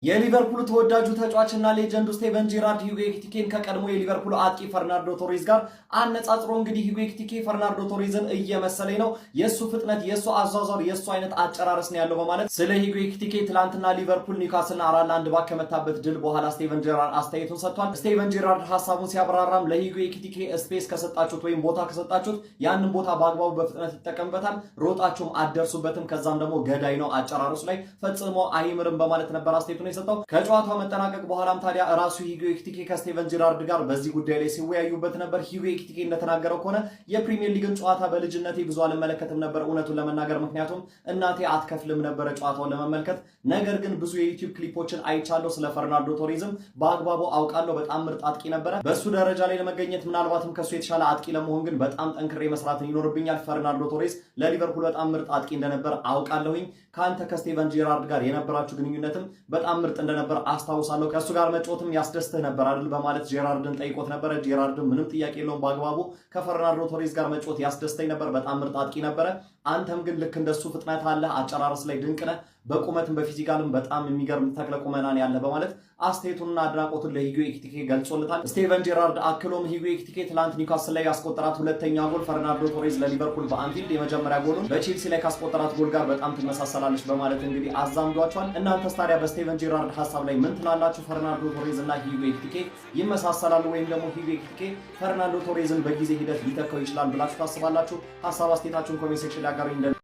የሊቨርፑል ተወዳጁ ተጫዋችና legend ኡ ስቴቨን ጄራርድ ሂጎ ኤኪቲኬን ከቀድሞ የሊቨርፑል አጥቂ ፈርናንዶ ቶሬዝ ጋር አነጻጽሮ እንግዲህ ሂጎ ኤኪቲኬ ፈርናንዶ ቶሬዝን እየመሰለኝ ነው፣ የእሱ ፍጥነት፣ የእሱ አዟዟር፣ የእሱ አይነት አጨራረስ ነው ያለው በማለት ስለ ሂጎ ኤኪቲኬ ትላንትና ሊቨርፑል ኒውካስልን 4-1 ከመታበት ድል በኋላ ስቴቨን ጄራርድ አስተያየቱን ሰጥቷል። ስቴቨን ጄራርድ ሀሳቡን ሲያብራራም ለሂጎ ኤኪቲኬ space ከሰጣችሁት ወይም ቦታ ከሰጣችሁት ያንን ቦታ በአግባቡ በፍጥነት ይጠቀምበታል፣ ሮጣችሁም አትደርሱበትም፣ ከዛም ደግሞ ገዳይ ነው፣ አጨራረሱ ላይ ፈጽሞ አይምርም በማለት ነበር አስተያየቱን የሰጠው። ከጨዋታው መጠናቀቅ በኋላም ታዲያ ራሱ ሂጎ ኤኪቲኬ ከስቴቨን ጄራርድ ጋር በዚህ ጉዳይ ላይ ሲወያዩበት ነበር። ሂጎ ኤኪቲኬ እንደተናገረው ከሆነ የፕሪሚየር ሊግን ጨዋታ በልጅነቴ ብዙ አልመለከትም ነበር እውነቱን ለመናገር፣ ምክንያቱም እናቴ አትከፍልም ነበረ ጨዋታውን ለመመልከት። ነገር ግን ብዙ የዩቲዩብ ክሊፖችን አይቻለሁ። ስለ ፈርናንዶ ቶሬዝም በአግባቡ አውቃለሁ። በጣም ምርጥ አጥቂ ነበረ። በእሱ ደረጃ ላይ ለመገኘት ምናልባትም ከእሱ የተሻለ አጥቂ ለመሆን ግን በጣም ጠንክሬ መስራትን ይኖርብኛል። ፈርናንዶ ቶሬዝ ለሊቨርፑል በጣም ምርጥ አጥቂ እንደነበር አውቃለሁኝ። ከአንተ ከስቴቨን ጄራርድ ጋር የነበራችሁ ግንኙነትም በጣም ምርጥ እንደነበር አስታውሳለሁ። ከእሱ ጋር መጫወትም ያስደስትህ ነበር አይደል? በማለት ጄራርድን ጠይቆት ነበረ። ጄራርድን ምንም ጥያቄ የለውም፣ በአግባቡ ከፈርናንዶ ቶሬዝ ጋር መጫወት ያስደስተኝ ነበር። በጣም ምርጥ አጥቂ ነበረ። አንተም ግን ልክ እንደሱ ፍጥነት አለህ፣ አጨራረስ ላይ ድንቅ ነህ፣ በቁመትም በ physical ም በጣም የሚገርም ተክለ ቁመናን ያለ በማለት አስተያየቱንና አድናቆቱን ለሂጎ ኤኪቲኬ ገልጾለታል። ስቴቨን ጄራርድ አክሎም ሂጎ ኤኪቲኬ ትላንት ኒውካስል ላይ ያስቆጠራት ሁለተኛ ጎል ፈርናንዶ ቶሬዝ ለሊቨርፑል በአንፊልድ የመጀመሪያ ጎሉን በቼልሲ ላይ ካስቆጠራት ጎል ጋር በጣም ትመሳሰላለች በማለት እንግዲህ አዛምዷቸዋል። እናንተስ ታዲያ በስቴቨን ጄራርድ ሀሳብ ላይ ምን ትላላችሁ? ፈርናንዶ ቶሬዝ እና ሂጎ ኤኪቲኬ ይመሳሰላሉ ወይም ደግሞ ሂጎ ኤኪቲኬ ፈርናንዶ ቶሬዝን በጊዜ ሂደት ሊተካው ይችላል ብላችሁ ታስባላችሁ? ሀሳብ አስተያየታችሁን comment section ላይ አጋሩኝ።